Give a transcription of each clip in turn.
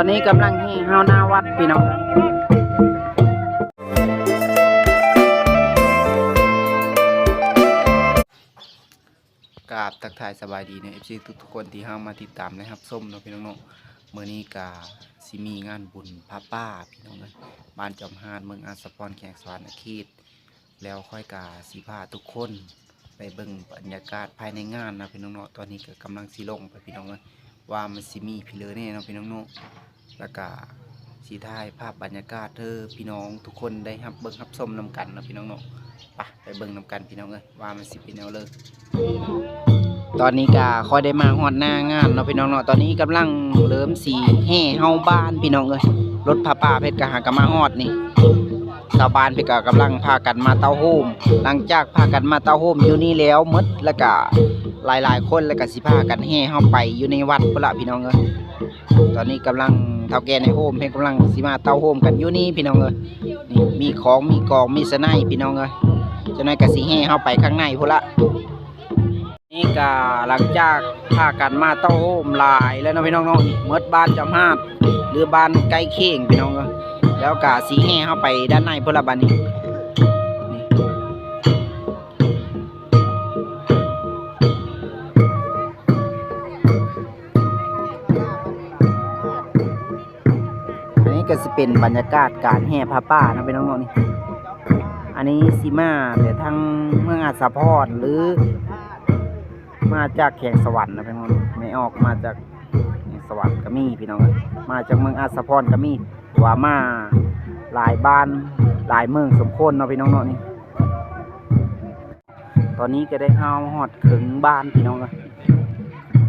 ຕອນນີ້ກຳລັງແຫ່ເຮົາໜ້າວັດພີ່ນ້ອງ. ກາບທັກທາຍສະບາຍດີເນາະ ເອັຟຊີ ທຸກໆຄົນທີ່ເຂົ້າມາຕິດຕາມ ແລະ ຮັບຊົມເນາະພີ່ນ້ອງເນາະ. ມື້ນີ້ກະຊິມີງານບຸນຜ້າປ່າພີ່ນ້ອງເອີຍ ບ້ານຈອມຫາດ ເມືອງອາດສະພອນ ແຂວງສະຫວັນນະເຂດ ແລ້ວຂ້ອຍກະຊິພາທຸກຄົນໄປເບິ່ງບັນຍາກາດພາຍໃນງານນະພີ່ນ້ອງເນາະ. ຕອນນີ້ກະກຳລັງຊິລົງໄປພີ່ນ້ອງເອີຍ ວ່າມັນຊິມີພີເລີແດ່ເນາະພີ່ນ້ອງເນາະ. ແລ້ວກະຊິຖ່າຍພາບບັນຍາກາດໃຫ້ພີ່ນ້ອງທຸກຄົນໄດ້ຮັບເບິ່ງຮັບຊົມນຳກັນເນາະພີ່ນ້ອງເນາະ. ໄປ ໄປເບິ່ງນຳກັນພີ່ນ້ອງເອີຍ ວ່າມັນຊິເປັນແນວເລີ. ຕອນນີ້ກະຂ້ອຍໄດ້ມາຮອດໜ້າງານເນາະພີ່ນ້ອງເນາະ. ຕອນນີ້ກຳລັງເລີ່ມຊິແຫ່ເຮົາບ້ານພີ່ນ້ອງເອີຍ ລົດຜ້າປ່າເພິ່ນກະຫາກະມາຮອດນີ້ ຊາວບ້ານເພິ່ນກະກຳລັງພາກັນມາເຕົ້າໂຮມ. ຫຼັງຈາກພາກັນມາເຕົ້າໂຮມຢູ່ນີ້ແລ້ວໝົດ ແລ້ວກະຫຼາຍໆຄົນ ແລ້ວກະຊິພາກັນແຫ່ເຮົາໄປຢູ່ໃນວັດພຸ້ນລະພີ່ນ້ອງເອີຍ. ຕອນນີ້ກຳລັງ ເຖົ້າແກ່ໃນໂຮມເພິ່ນກຳລັງຊິມາເຕົ້າໂຮມກັນຢູ່ນີ້ພີ່ນ້ອງເອີຍ. ນີ້ມີຂອງ ມີກອງ ມີສະໄນພີ່ນ້ອງເອີຍ. ຈັກໜ້ອຍກະຊິແຫ່ເຮົາໄປຂ້າງໃນພຸ້ນລະ. ນີ້ກະຫຼັງຈາກພາກັນມາເຕົ້າໂຮມຫຼາຍແລ້ວເນາະພີ່ນ້ອງເນາະ ນີ້ໝົດບ້ານຈອມຫາດ ຫຼືບ້ານໃກ້ຄຽງພີ່ນ້ອງເອີຍ ແລ້ວກະຊິແຫ່ເຮົາໄປດ້ານໃນພຸ້ນລະບາດນີ້. ນີ້ ອັນນີ້ກະຊິເປັນບັນຍາກາດການແຫ່ຜ້າປ່າເນາະພີ່ນ້ອງເນາະ. ນີ້ ອັນນີ້ຊິມາແຕ່ທາງເມືອງອາດສະພອນ ຫຼືມາຈາກແຂວງສະຫວັນເນາະພີ່ນ້ອງ. ແມ່ອອກມາຈາກແຂວງສະຫວັນກະມີພີ່ນ້ອງເອີຍ ມາຈາກເມືອງອາດສະພອນກະມີ. ຖືວ່າມາຫຼາຍບ້ານຫຼາຍເມືອງສົມຄວນເນາະພີ່ນ້ອງເນາະ. ນີ້ ຕອນນີ້ກະໄດ້ເຮົາຮອດເຄິ່ງບ້ານພີ່ນ້ອງເອີຍ.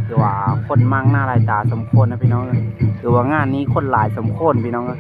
ຖືວ່າຄົນມາກໜ້າຫຼາຍຕາສົມຄວນນະພີ່ນ້ອງເອີຍ. ຖືວ່າງານນີ້ຄົນຫຼາຍສົມຄວນພີ່ນ້ອງເອີຍ.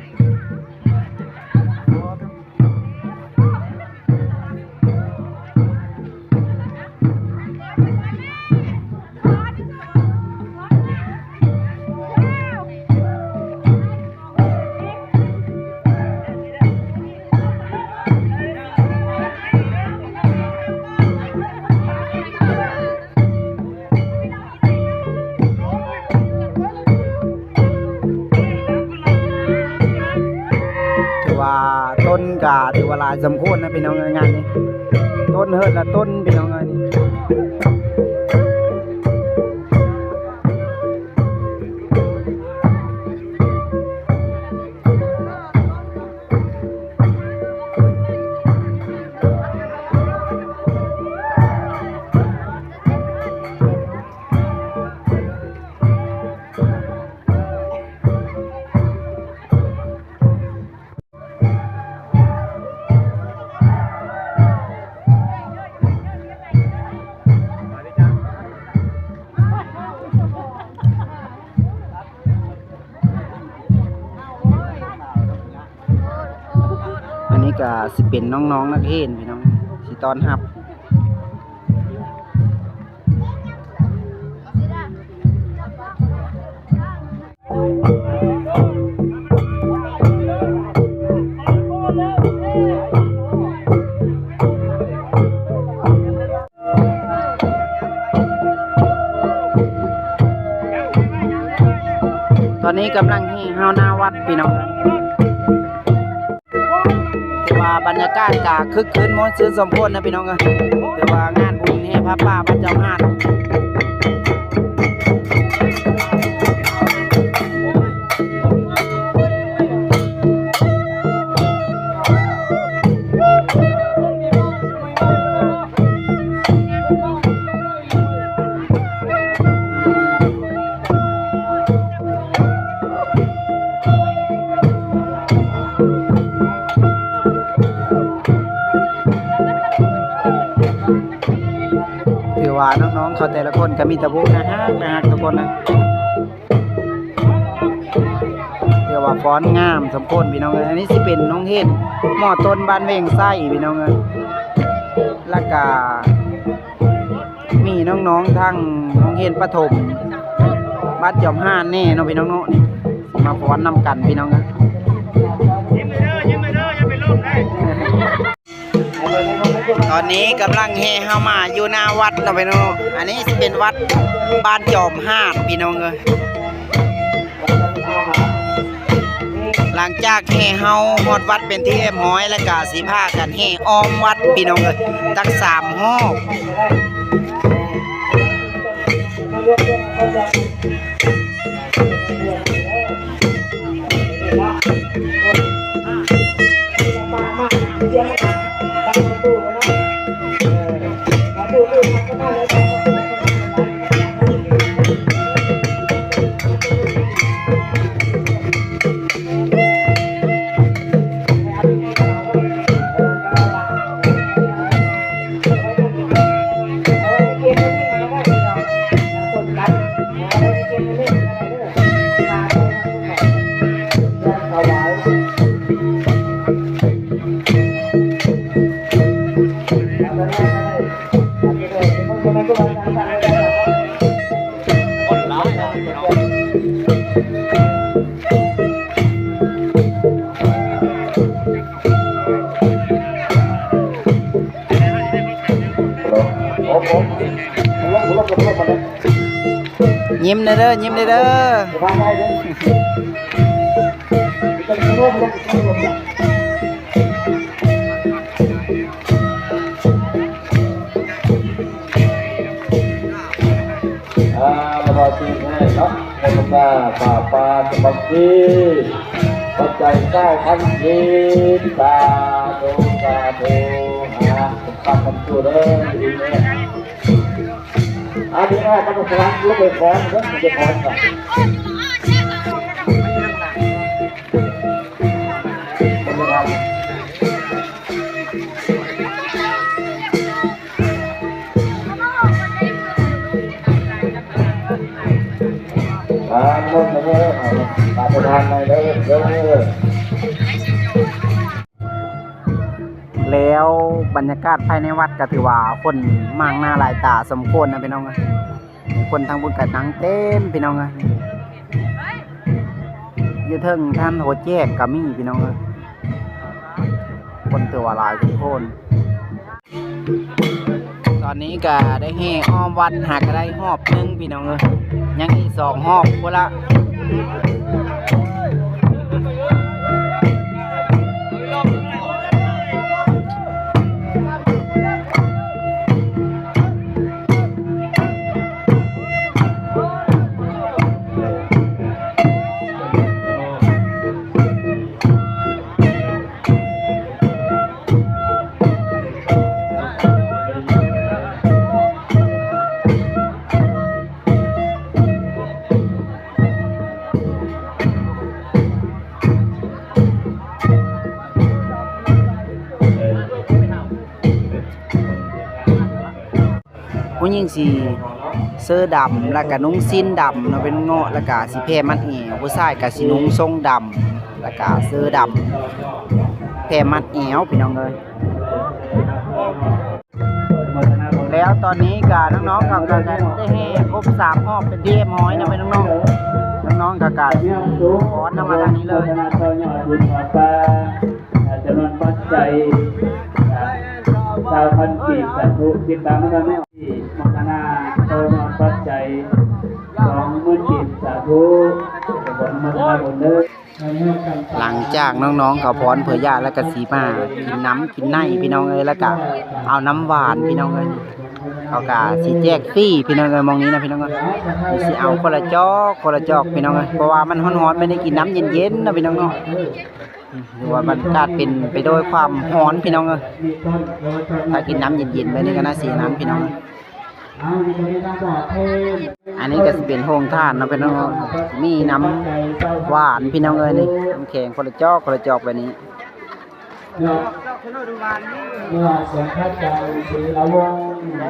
ຖືວ່າຕົ້ນກະຖືວ່າຫຼາຍສົມຄວນນະພີ່ນ້ອງເອີຍ ງານນີ້ ຕົ້ນເຮີດລະຕົ້ນພີ່ນ້ອງເອີຍ. ນີ້ ອັນນີ້ກະຊິເປັນນ້ອງໆນັກຮຽນພີ່ນ້ອງ ຊິຕ້ອນຮັບ. ຕອນນີ້ກຳລັງແຫ່ເຮົາໜ້າວັດພີ່ນ້ອງ. ຖືວ່າບັນຍາກາດກະຄຶກຄື້ນມ່ວນຊື່ນສົມຄວນນະພີ່ນ້ອງເອີຍ. ຖືວ່າງານບຸນແຫ່ຜ້າປ່າບ້ານຈອມຫາດ. ຖືວ່ານ້ອງໆເຂົາແຕ່ລະຄົນກະມີແຕ່ຜູ້ໜ້າຮັກ ໜ້າຮັກທຸກຄົນນະ. ຖືວ່າຟ້ອນງາມສົມຄວນພີ່ນ້ອງເອີຍ. ອັນນີ້ຊິເປັນໂຮງຮຽນ ມໍຕົ້ນ ບ້ານເວງໄຊພີ່ນ້ອງເອີຍ. ແລ້ວກະ ມີນ້ອງໆທາງໂຮງຮຽນປະຖົມບ້ານຈອມຫາດແດ່ເນາະພີ່ນ້ອງເນາະ. ນີ້ ຊິມາຟ້ອນນຳກັນພີ່ນ້ອງເອີຍ. ຕອນນີ້ກຳລັງແຫ່ເຮົາມາຢູ່ໜ້າວັດເນາະພີ່ນ້ອງເນາະ. ອັນນີ້ຊິເປັນວັດບ້ານຈອມຫາດພີ່ນ້ອງເອີຍ. ຫຼັງຈາກແຫ່ເຮົາຮອດວັດເປັນທີ່ຮຽບຮ້ອຍ ແລ້ວກະຊິພາກັນແຫ່ອ້ອມວັດ ພີ່ນ້ອງເອີຍ ຈັກສາມຮອບ. ຍິ້ມແດ່ເດີ ຍິ້ມແດ່ເດີ. ອ່າ ບໍ່ຈິງແທ້ເນາະ ໃນບັນດາຜ້າປ່າສາມັກຄີ ປັດໄຈຊາວພັນກີບ ສາທຸ ສາທຸ. ອ່າ ສຳຄັນນຳສູ່ເດີ ດີແທ້. ອ່າ ດີແທ້ ກຳລັງສະຫຼັງ ລົງໄປຂອນເດີ ໄປຂອນກ່ອນ. ແລ້ວບັນຍາກາດພາຍໃນວັດກໍຖືວ່າຄົນມາກໜ້າຫຼາຍຕາສົມຄວນນະພີ່ນ້ອງເອີຍ. ຄົນທາງພຸ້ນກໍນັ່ງເຕັມພີ່ນ້ອງເອີຍ. ຢູ່ເທິງທ່ານໂຫແຈກກໍມີພີ່ນ້ອງເອີຍ. ຄົນຖືວ່າຫຼາຍທຸກຄົນ. ຕອນນີ້ກໍໄດ້ແຫ່ອ້ອມວັດ ຫາກໍໄດ້ຮອບໜຶ່ງພີ່ນ້ອງເອີຍ. ຍັງອີກສອງຮອບພຸ້ນລະ. ຜູ້ຍິງຊິເສື້ອດຳ ແລ້ວກະນຸ່ງສິ້ນດຳເນາະ ເປັນເງາະ ແລ້ວກະຊິແຜ່ມັດແອວ. ຜູ້ຊາຍກະຊິນຸ່ງສົ້ງດຳ ແລ້ວກະເສື້ອດຳ ແຜ່ມັດແອວ ພີ່ນ້ອງເອີຍ. ແລ້ວຕອນນີ້ກະນ້ອງໆ ກໍ ກໍ ກໍໄດ້ແຫ່ຄົບສາມຮອບເປັນທີ່ຮຽບຮ້ອຍນະ ພີ່ນ້ອງໆ. ນ້ອງໆ ກໍ ກໍຟ້ອນນຳມາທາງນີ້ເລີຍ. ຈຳນວນປັດໄຈຊາວພັນກີບ ສາທຸ. ຕິດຕາມນຳກັນເນາະ ທີ່ໂມທະນາຕໍ່ຍອດປັດໄຈສອງໝື່ນກີບ ສາທຸ. ຂໍອະນຸໂມທະນາບຸນເດີ. ຫຼັງຈາກນ້ອງໆ ເຂົາຟ້ອນເຜີຍຍາແລ້ວ ກໍຊິມາກິນນ້ຳກິນໃນ ພີ່ນ້ອງເອີຍ. ແລ້ວກະເອົານ້ຳຫວານ ພີ່ນ້ອງເອີຍ. ເຂົາກະຊິແຈກຟຣີ ພີ່ນ້ອງເອີຍ ໝ່ອງນີ້ນະ ພີ່ນ້ອງເອີຍ. ຊິເອົາຄົນລະຈອກ ຄົນລະຈອກ ພີ່ນ້ອງເອີຍ ເພາະວ່າມັນຮ້ອນໆ ໄປໄດ້ກິນນ້ຳເຢັນໆ ນະ ພີ່ນ້ອງເນາະ. ຖືວ່າບັນຍາກາດເປັນໄປດ້ວຍຄວາມຮ້ອນ ພີ່ນ້ອງເອີຍ. ຖ້າກິນນ້ຳເຢັນໆ ແບບນີ້ກໍໜ້າຊິອັນນັ້ນ ພີ່ນ້ອງເອີຍ. ອັນນີ້ກໍຊິເປັນໂຮງທານເນາະ ພີ່ນ້ອງເນາະ. ມີນ້ຳຫວານ ພີ່ນ້ອງເອີຍ ນີ້ ນ້ຳແຂງ ຄົນລະຈອກ ຄົນລະຈອກ ແບບນີ້.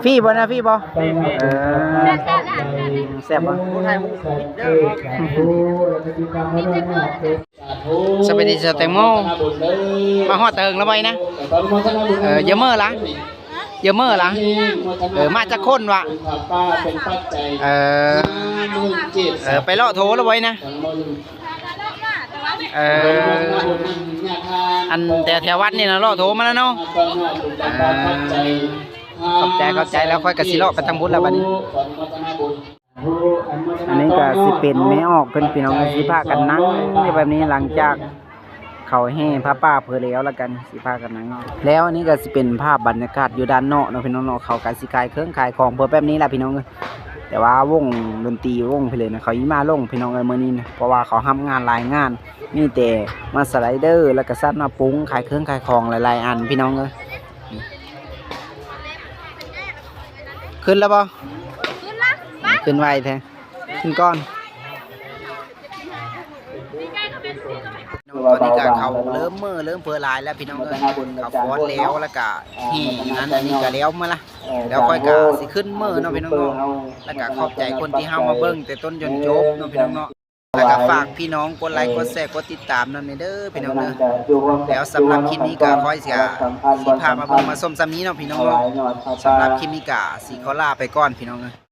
ຟຣີບໍ່ນະ ຟຣີບໍ່? ເອີ ແຊບບໍ່? ສະບາຍດີສາວແຕງໂມ ມາຮອດແຕ່ເຫິງແລ້ວບໍ່ນະ? ເອີ ຢ່າເມີລະ ຢ່າເມີລະ. ເອີ ມາຈັກຄົນວະ? ເອີ ເອີ ໄປເລາະໂທແລ້ວບໍ່ນະ? ເອີ ອັນແຖວ ແຖວວັດນີ້ນະ ເລາະໂທມາແລ້ວເນາະ. ເອີ ຂອບໃຈ ຂອບໃຈ. ແລ້ວຂ້ອຍກໍຊິເລາະໄປທາງພຸ້ນແລ້ວບັດນີ້. ອັນນີ້ກໍຊິເປັນແມ່ອອກເພິ່ນ ພີ່ນ້ອງ ຊິພາກັນນັ່ງຢູ່ແບບນີ້ ຫຼັງຈາກ ເຂົາແຫ່ຜ້າປ່າເພິ່ນແລ້ວ ແລ້ວກັນຊິພາກັນນັ່ງ ແລ້ວອັນນີ້ກໍຊິເປັນພາບບັນຍາກາດຢູ່ດ້ານນອກເນາະ ພີ່ນ້ອງເນາະ. ເຂົາກໍຊິຂາຍເຄື່ອງຂາຍຂອງເພິ່ນແບບນີ້ແຫຼະ ພີ່ນ້ອງເອີຍ. ແຕ່ວ່າວົງດົນຕີວົງເພິ່ນເລີຍນະ ເຂົາຊິມາລົງ ພີ່ນ້ອງເອີຍ ມື້ນີ້ນະ ເພາະວ່າເຂົາຮັບງານຫຼາຍງານ ມີແຕ່ມາສະໄລເດີ ແລ້ວກໍສັດມາປຸງ ຂາຍເຄື່ອງຂາຍຂອງຫຼາຍໆອັນ ພີ່ນ້ອງເອີຍ. ຂຶ້ນແລ້ວບໍ່? ຂຶ້ນລະ ຂຶ້ນໄວແທ້ ຂຶ້ນກ່ອນ. ຕອນນີ້ກໍເຂົາເລີ່ມເມີເລີ່ມເພີຫຼາຍແລ້ວ ພີ່ນ້ອງເອີຍ. ເຂົາຟ້ອນແລ້ວ ແລ້ວກໍແຫ່ນັ້ນອັນນີ້ກໍແລ້ວເມີລະ ແລ້ວຂ້ອຍກໍຊິຂຶ້ນເມີເນາະ ພີ່ນ້ອງເນາະ. ແລ້ວກໍຂອບໃຈຄົນທີ່ເຮົາມາເບິ່ງແຕ່ຕົ້ນຈົນຈົບເນາະ ພີ່ນ້ອງເນາະ. ແລ້ວກໍຝາກພີ່ນ້ອງກົດໄລ ກົດແຊ ກົດຕິດຕາມນຳແດ່ເດີ ພີ່ນ້ອງເດີ. ແລ້ວສຳລັບຄລິບນີ້ກໍຂ້ອຍຊິ ຊິພາມາເບິ່ງມາຊົມສ່ຳນີ້ເນາະ ພີ່ນ້ອງເນາະ. ສຳລັບຄລິບນີ້ກໍຊິຂໍລາໄປກ່ອນ ພີ່ນ້ອງເອີຍ.